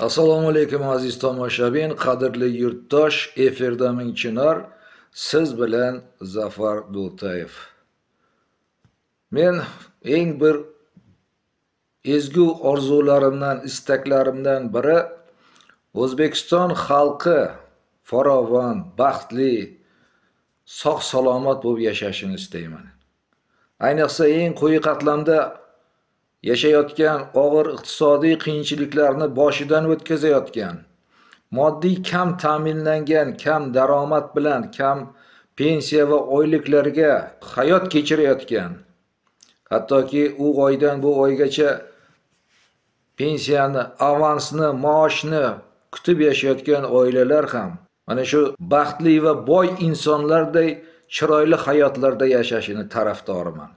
Assalomu alaykum aziz tomoshabin, qadrli yurtdosh, efirda Ming Chinor, siz bilan Zafar Do'ltayev. Men eng bir ezgu orzularimdan, istaklarimdan biri O'zbekiston xalqi farovon, baxtli, sog' salomat bo'lib yashashini istayman. Ayniqsa eng quyi qatlamda yashayotgan, og'ir iqtisodiy qiyinchiliklarni boshidan o'tkazayotgan, moddiy kam ta'minlangan, kam daromad bilan, kam pensiya va oyliklarga hayot kechirayotgan, hattoki u oydan bu oygacha pensiyani, avansni, maoshni kutib yashayotgan oilalar ham mana shu baxtli va boy insonlarday chiroyli hayotlarda yashashini tarafdoriman.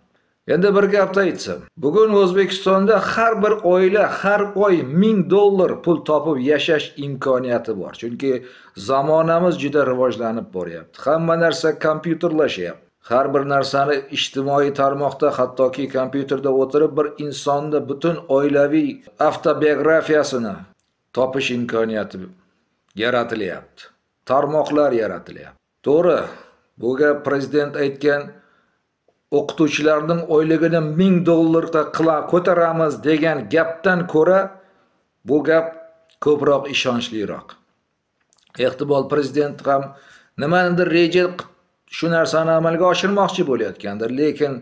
Endi bir gapni aytsam, bugun O'zbekistonda har bir oila har oy $1000 pul topib yashash imkoniyati bor. Chunki zamonamiz juda rivojlanib boryapti. Hamma narsa kompyuterlashyapti. Har bir narsani ijtimoiy tarmoqda, hattoki kompyuterda o'tirib bir insonni butun oilaviy avtobiografiyasini topish imkoniyati yaratilyapti. Tarmoqlar yaratilyapti. To'g'ri, bu gap prezident aytgan o'qituvchilarning oyligini $1000 ga ko'taramiz degan gapdan ko'ra bu gap ko'proq ishonchliroq. Ehtimol prezident ham nimanidir reja qilib shu narsani amalga oshirmoqchi bo'layotgandir, lekin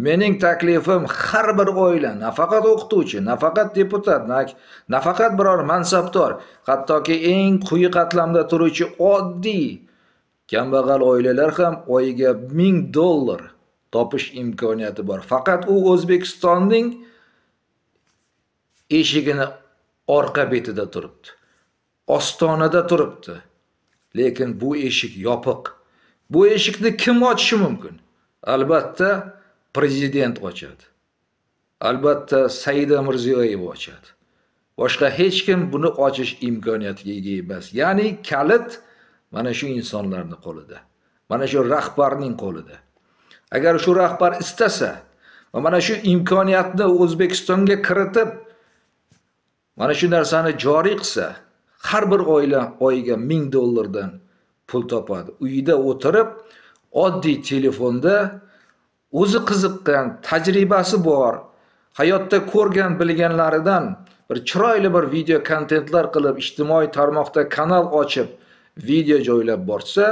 mening taklifim har bir oila, nafaqat o'qituvchi, nafaqat deputat, nafaqat biror mansabdor, hattoki eng quyi qatlamda turuvchi oddiy kambag'al oilalar ham oyiga $1000 topish imkoniyati bor. Faqat u O'zbekistonning eshigini orqa betida turibdi. Ostonada turibdi. Lekin bu eshik yopiq. Bu eshikni kim ochishi mumkin? Albatta prezident ochadi. Albatta Saida Mirziyoyeva ochadi. Boshqa hech kim buni ochish imkoniyatiga ega emas. Ya'ni kalit mana shu insonlarning qo'lida. Mana shu rahbarning qo'lida. Agar shu rahbar istasa va mana shu imkoniyatni O'zbekistonga kiritib, mana shu narsani joriy qilsa, har bir oila oyiga $1000 dan pul topadi. Uyida o'tirib, oddiy telefonda o'zi qiziqqan, tajribasi bor, hayotda ko'rgan bilganlaridan bir chiroyli bir video kontentlar qilib, ijtimoiy tarmoqda kanal ochib, video joylab borsa,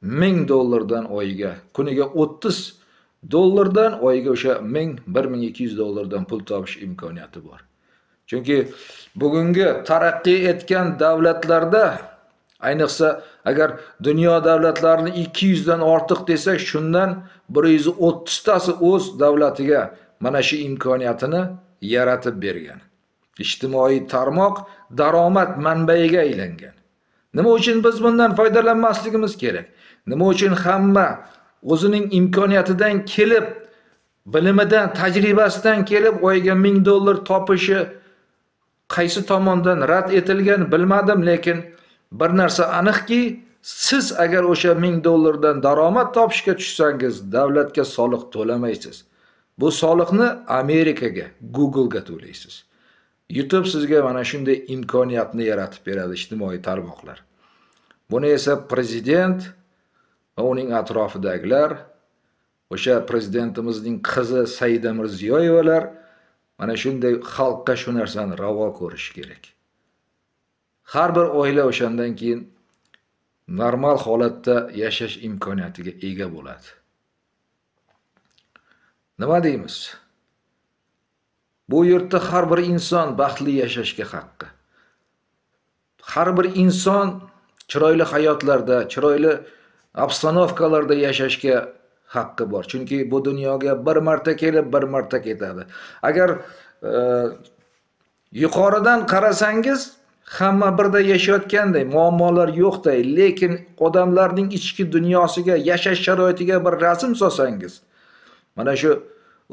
$1000 dan oyiga, kuniga $30 dan oyiga o'sha $1000-1200 dan pul topish imkoniyati bor. Chunki bugungi taraqqiy etgan davlatlarda, ayniqsa agar dunyo davlatlarini 200 dan ortiq desak, shundan 130 tasi o'z davlatiga mana shu imkoniyatini yaratib bergan. Ijtimoiy tarmoq daromad manbaiga aylangan. Nima uchun biz bundan foydalanmasligimiz kerak? Nima uchun hamma o'zining imkoniyatidan kelib, bilimidan, tajribasidan kelib oyiga $1000 topishi qaysi tomondan rad etilgan bilmadim, lekin bir narsa aniqki, siz agar o'sha $1000 dan daromad topishga tushsangiz, davlatga soliq to'lamaysiz. Bu soliqni Amerikaga, Google'ga to'laysiz. YouTube sizga mana shunday imkoniyatni yaratib beradi, ijtimoiy tarmoqlar. Buni esa prezident va uning atrofidagilar, o'sha prezidentimizning qizi Saida Mirziyoyevalar mana shunday xalqqa shu narsani ravo ko'rish kerak. Har bir oila o'shandan keyin normal holatda yashash imkoniyatiga ega bo'ladi. Nima deymiz? Bu yurtda har bir inson baxtli yashashga haqqi. Har bir inson chiroyli hayotlarda, chiroyli obstanovkalarda yashashga haqqi bor. Chunki bu dunyoga bir marta kelib, bir marta ketadi. Agar yuqoridan qarasangiz, hamma birda yashayotganday, muammolar yo'qday, lekin odamlarning ichki dunyosiga, yashash sharoitiga bir rasm solsangiz, mana shu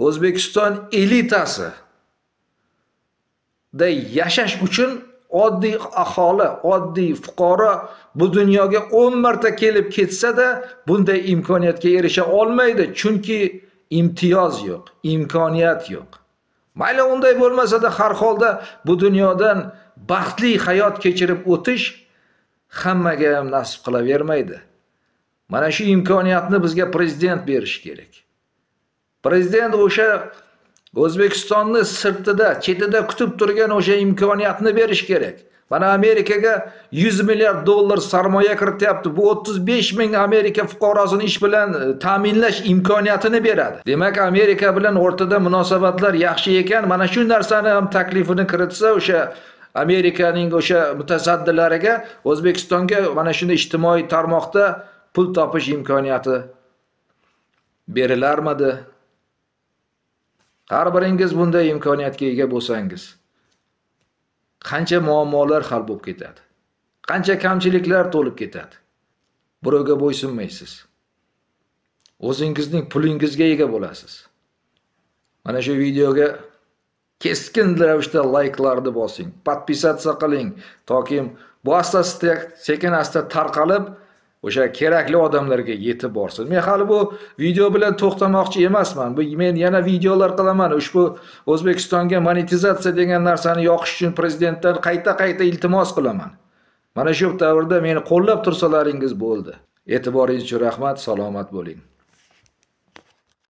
O'zbekiston elitasi da yashash uchun oddiy aholi, oddiy fuqaro bu dunyoga 10 marta kelib ketsa-da bunday imkoniyatga erisha olmaydi, chunki imtiyoz yo'q, imkoniyat yo'q. Mayli unday bo'lmasa-da har holda bu dunyodan baxtli hayot kechirib o'tish hammaga ham nasib qilavermaydi. Mana shu imkoniyatni bizga prezident berishi kerak. Prezident o'sha O'zbekistonni sirtida, chetida kutib turgan o'sha imkoniyatni berish kerak. Mana Amerikaga 100 milliard dollar sarmoya kirityapti. Bu 35 ming Amerika fuqarosini ish bilan ta'minlash imkoniyatini beradi. Demak, Amerika bilan o'rtada munosabatlar yaxshi ekan, mana shu narsani ham taklifini kiritsa o'sha Amerikaning o'sha mutasaddilariga O'zbekistonga mana shunday ijtimoiy tarmoqda pul topish imkoniyati berilarmidi? Har biringiz bunday imkoniyatga ega bo'lsangiz, qancha muammolar hal bo'lib ketadi. Qancha kamchiliklar to'lib ketadi. Birovga bo'ysunmaysiz. O'zingizning pulingizga ega bo'lasiz. Mana shu videoga keskin ravishda layklarni bosing, podpisatsiya qiling, toki bu asta-asta sekin asta tarqalib o'sha kerakli odamlarga yetib borsin. Men hali bu video bilan to'xtamoqchi emasman. Bu men yana videolar qilaman. Ushbu O'zbekistonga monetizatsiya degan narsani yoqish uchun prezidentdan qayta-qayta iltimos qilaman. Mana shu davrda meni qo'llab tursalaringiz bo'ldi. E'tiboringiz uchun rahmat, salomat bo'ling.